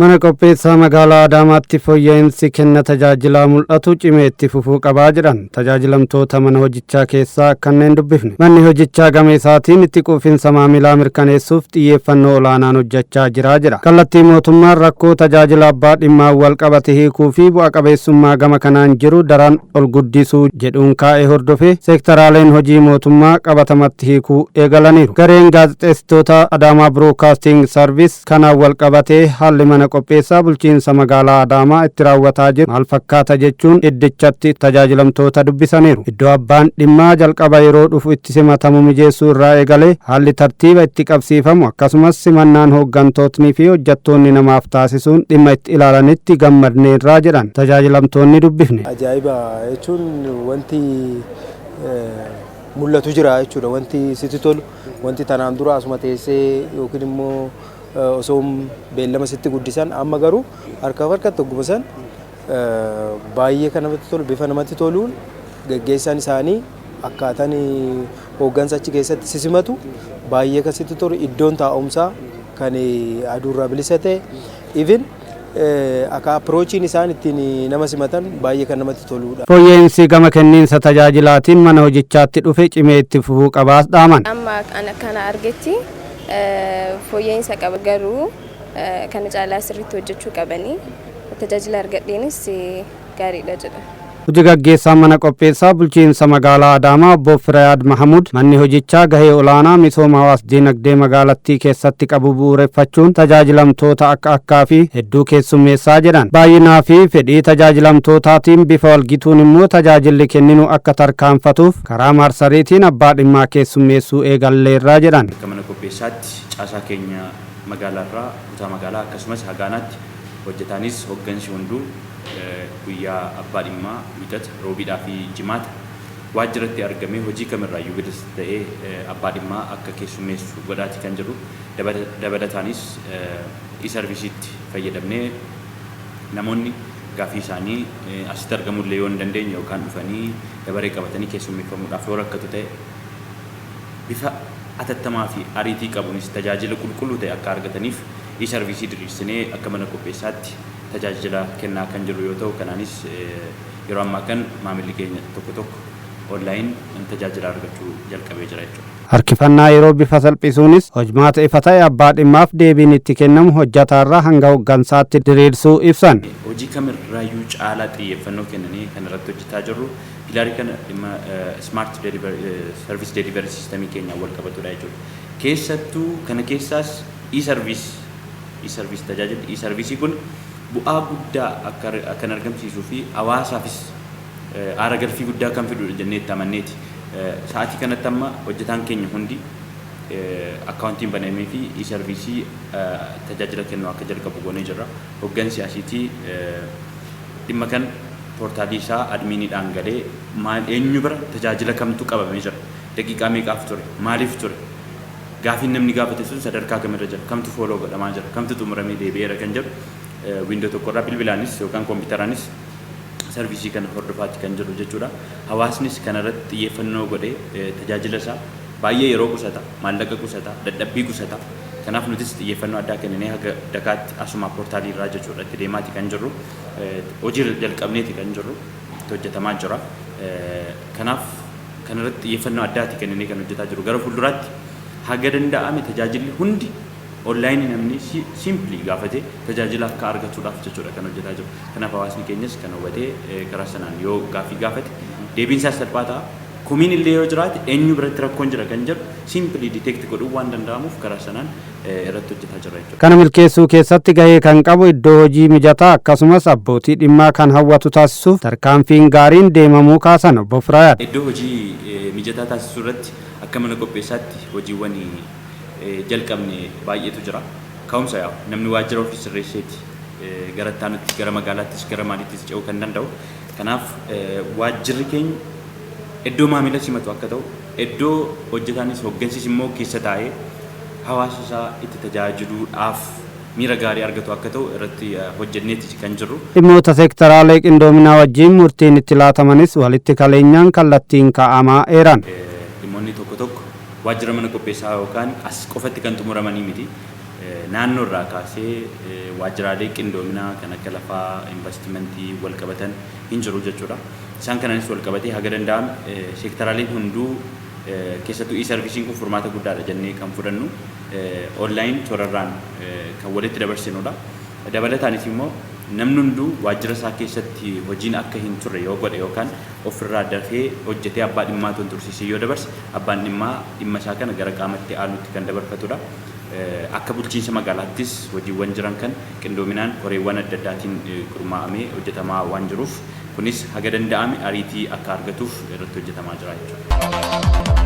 Mana qopheessaa magaalaa Adaamaatti fooyya'insi kenna tajaajilaa mul'atu cimee itti fufuu qabaa jedhan tajaajilamtoota mana hojichaa keessaa kanneen dubbifne. Manni hojichaa gama isaatiin itti quufinsa maamilaa mirkaneessuuf xiyyeeffannoo olaanaan hojjechaa jira jedha. Kallattii mootummaan rakkoo tajaajila abbaa dhimmaa wal qabate hiikuu fi bu'a qabeessummaa gama kanaan jiru daran ol guddisuu jedhuun kaa'ee hordofee seektaraaleen hojii mootummaa qabatamatti hiikuu eegalaniiru. Gareen gaazexeessitoota Adaamaa Broadcasting Service kanaan wal qabatee haalli mana qopheessaa bulchiinsa magaalaa Adaamaa itti raawwataa jiru maal fakkaata jechuun iddichatti tajaajilamtoota dubbisaniiru. Iddoo abbaan dhimmaa jalqaba yeroo dhufu itti simatamu mijeessuu irraa eegalee haalli tartiiba itti qabsiifamu, akkasumas simannaan hooggantootnii fi hojjettoonni namaaf taasisuun dhimma itti ilaalanitti gammadneerraa jedhan tajaajilamtoonni dubbifne. Ajaa'iba jechuun wanti mul'atu jira jechuudha. Wanti sitti tolu, wanti tanaan dura asuma teessee yookiin immoo osoo beellama sitti guddisan, amma garuu harkaaf harkatti ogguma san baay'ee kan namatti tolu, bifa namatti toluun geggeessaan isaanii, akkaataan hooggansa achi keessatti sisimatu baay'ee kan sitti tolu, iddoon taa'umsaa kan aduurraa bilisa ta'e, even akka approachiin isaan ittiin nama simatan baay'ee kan namatti toludha. Fooyya'insi gama kenniinsa tajaajilaatiin mana hojichaatti dhufe cimee itti fufuu qabaas dhaaman. Amma kana argetti fooyya'insa qaba, garuu kana caalaa sirriitti hojjechuu qabanii. Tajaajila argadheenis gaariidha jedha. Hojii gaggeessaan mana qopheessaa bulchiinsa magaalaa Adaamaa obbo Firayaad Mahamud manni hojichaa gahee olaanaa misooma hawaas dinagdee magaalattii keessatti qabu bu'uureffachuun tajaajilamtoota akka akkaa fi hedduu keessummeessaa jedhan. Baay'inaa fi fedhii tajaajilamtootaatiin bifa walgituun immoo tajaajilli kenninu akka tarkaanfatuuf karaa marsariitiin abbaa dhimmaa keessummeessuu eegalleerraa jedhan. Akka mana qopheessaatti caasaa keenya magaalaarraa kutaa magaalaa akkasumas hagaanaatti hojjetaanis hooggansi hunduu guyyaa abbaa dhimmaa Wixata, Roobiidhaa fi Jimaata waajjiratti argamee hojii kamirraayyuu bilisa ta'ee abbaa dhimmaa akka keessummeessu godhaati kan jiru. Dabalataanis e-serviceiitti fayyadamnee namoonni gaaffii isaanii asitti argamullee yoo hin dandeenye yookaan dhufanii dabaree qabatanii keessummeeffamuudhaaf yoo rakkatu ta'e, bifa atattamaa fi ariitii qabuunis tajaajila qulqulluu ta'e akka argataniif e-serviceii diriirsinee akka mana qopheessaatti tajaajila kennaa kan jiru yoo ta'u, kanaanis yeroo ammaa kan maamilli keenya tokko tokko online tajaajila argachuu jalqabee jira jechuudha. Harkifannaa yeroo bifa salphisuunis hojmaata ifa ta'e abbaa dhimmaaf deebiin itti kennamu hojjataarraa hanga hooggansaatti diriirsuu ibsan. Hojii kamirraayyuu caalaa xiyyeeffannoo kennanii kan irratti hojjetaa jirru pillarii kana dhimma smart service delivery systemii keenyaan wal qabatudha jechuudha. Keessattuu kana keessaas e-service, tajaajilli e-serviceii kun bu'aa guddaa akka kan argamsiisuu fi hawaasaafis aara galfii guddaa kan fidudha jennee itti amanneeti. Sa'aatii kanatti amma hojjetaan keenya hundi accountiin banamee fi e-serviceii tajaajila kennuu akka jalqabu goonee jirra. Hoggansi asiitii dhimma kan portalii isaa adminiidhaan galee maal, eenyu bira tajaajila kamtu qabamee jira, daqiiqaa meeqaaf ture, maaliif ture, gaafiin namni gaafate sun sadarkaa kamirra jira, kamtu follow godhamaa jira, kamtu xumuramee deebi'eera kan jedhu window tokkorraa bilbilaanis yookaan koompiteraanis serviceii kana hordofaatti kan jiru jechuudha. Hawaasnis kanarratti xiyyeeffannoo godhee tajaajila isaa baay'ee yeroo qusata, maallaqa qusata, dadhabbii qusata. Kanaaf nutis xiyyeeffannoo addaa kenninee haga dakaatti asuma portalii irraa jechuudha itti deemaati kan jirru. Hojii jalqabneeti kan jirru, itti hojjetamaa jira. Kanaaf kanarratti xiyyeeffannoo addaati kenninee kan hojjetaa jiru. Gara fuulduraatti haga danda'ame tajaajilli hundi onlineii namni simply gaafatee tajaajila akka argatuudhaaf jechuudha kan hojjetaa jiru. Kanaaf hawaasni keenyas kan hubatee karaa sanaan yoo gaaffii gaafate deebiin isaas salphaa ta'a. Komiin illee yoo jiraate eenyu biratti rakkoon jira kan jedhu simply detect godhuu waan danda'amuuf karaa sanaan irratti hojjetaa jirra jechuudha. Kana milkeessuu keessatti gahee kan qabu iddoo hojii mijataa akkasumas abbootii dhimmaa kan hawwatu taasisuuf tarkaanfiin gaariin deemamuu kaasan obbo Firaayaad. Iddoo hojii mijataa taasisuu irratti akka mana qopheessaatti hojiiwwan jalqabne baay'eetu jira. Ka'umsa yaa'u namni waajjira ofii sirreesseeti gara itti gara magaalaattis gara maaliittis ce'uu kan danda'u. Kanaaf waajjirri keenya iddoo maamila simatu akka ta'u, iddoo hojjetaanis hooggansis immoo keessa taa'ee hawaasa isaa itti tajaajiluudhaaf miira gaarii argatu akka ta'u irratti hojjenneeti kan jirru. Dhimmoota seektaraalee qindoominaa wajjin murtiin itti laatamanis walitti kaleenyaan kallattiin kaa'amaa eeran. Dhimmoonni tokko tokko waajjira mana qopheessaa yookaan as qofatti kan xumuramanii miti. Naannoo irraa kaasee waajjiraalee qindoominaa kan akka lafaa, investimentii wal qabatan hin jiru jechuudha. Isaan kanaanis wal qabatee haga danda'ame seektaraaleen hunduu, keessattuu e-serviceiin kun furmaata guddaadha jennee kan fudhannu, online toorarraan kan walitti dabarsinudha. Dabalataanis immoo namni hunduu waajjira isaa keessatti hojiin akka hin turre yoo godhe yookaan ofirraa dafee hojjetee abbaa dhimmaa otoo hin tursiisin yoo dabarse, abbaan dhimmaa dhimma isaa kana gara qaamatti aanutti kan dabarfatudha. Akka bulchiinsa magaalaattis hojiiwwan jiran kan qindoominaan koreewwan adda addaatiin gurmaa'amee hojjetamaa waan jiruuf, kunis haga danda'ame ariitii akka argatuuf irratti hojjetamaa jira jechuudha.